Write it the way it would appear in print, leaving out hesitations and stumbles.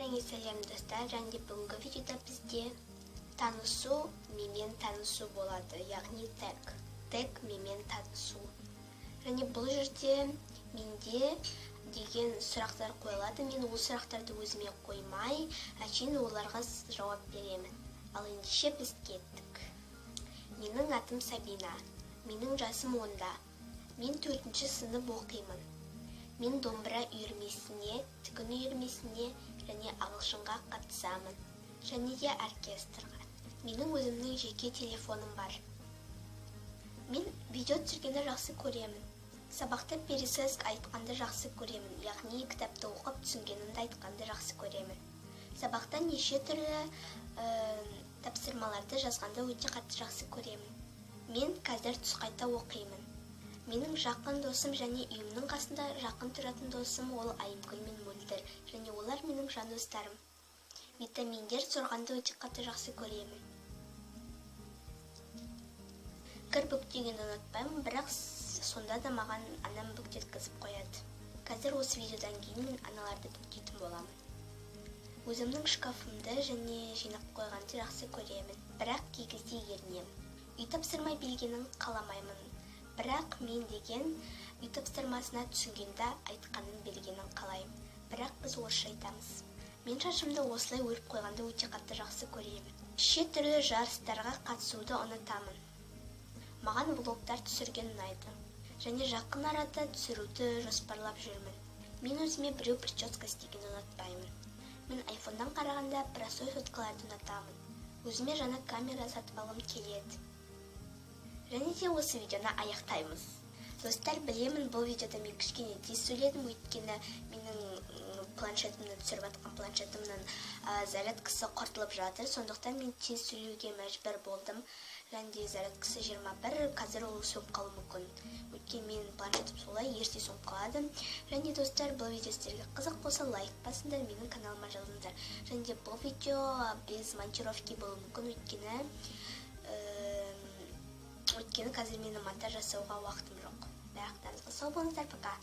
Барлықтарыңа сәлем, достар! Және де бүгінгі видеода бізде танысу, менімен танысу болады, яғни тег. Тег менімен танысу. Және бұл жерде менде деген сұрақтар қойылады. Мен ол сұрақтарды өзіме қоймай, әшейін оларға жауап беремін. Ал ендеше біз кеттік. Менің атым Сабина. Менің жасым 10-да. Мен 4-ші сынып оқимын. Мен домбыра үйірмесіне, тігін үйірмесіне және ағылшынға қатысамын. Және де оркестрға. Менің өзімнің жеке телефоным бар. Мен видео түсіргенді жақсы көремін. Сабақта пересыз айтқанды жақсы көремін, яғни кітапты оқып түсінгенімді айтқанды жақсы көремін. Сабақта неше түрлі тапсырмаларды жазғанды өте қатты жақсы көремін. Мен қазір түс қайта оқимын. Менің жақын досым және үйімнің қасында жақын тұратын досым ол Айымгүл мен Мөлдір, және олар менің жан достарым. Витаминдер сорғанды өте қатты жақсы көремін. Кір бүктегенді ұнатпаймын, бірақ сонда да маған анам бүктеткізіп қояды. Қазір осы видеодан кейін мен аналарды бүктейтін боламын. Өзімнің шкафымды және жинап қойғанды жақсы көремін, бірақ кей кезде ерінемін. Үй тапсырма бергенін қаламаймын, бірақ мен деген үй тапсырмасына түсінгенді айтқанын бергенін қалаймын. Бірақ біз орысша айтамыз. Мен шашымды осылай өріп қойғанды өте қатты жақсы көремін. Неше түрлі жарыстарға қатысуды ұнатамын. Маған влогтар түсірген ұнайды. Және жақын арада түсіруді жоспарлап жүрмін. Мен өзіме біреу прическа істегенді ұнатпаймын. Мен айфоннан қарағанда простой соткаларды ұнатамын. Өзіме жаңа камера сатып алғым келеді. Және де осы видеоны аяқтаймыз. Достар, білемін, бұл видеода мен кішкене тез сөйледім, өйткені менің планшетімнен түсіріп жатқан планшетімнің зарядкасы құртылып жатыр, сондықтан мен тез сөйлеуге мәжбүр болдым. Және де зарядкасы 21, қазір ол сөніп қалуы мүмкін. Өйткені менің планшетім солай ерте сөніп қалады. Және достар, бұл видео сіздерге қызық болса, лайк басыңдар, менің каналыма жазылыңдар. Және де бұл видео без монтировки болуы мүмкін, өйткені қазір менің монтаж жасауға уақытым жоқ. Барлықтарыңызға сау болыңыздар, пока.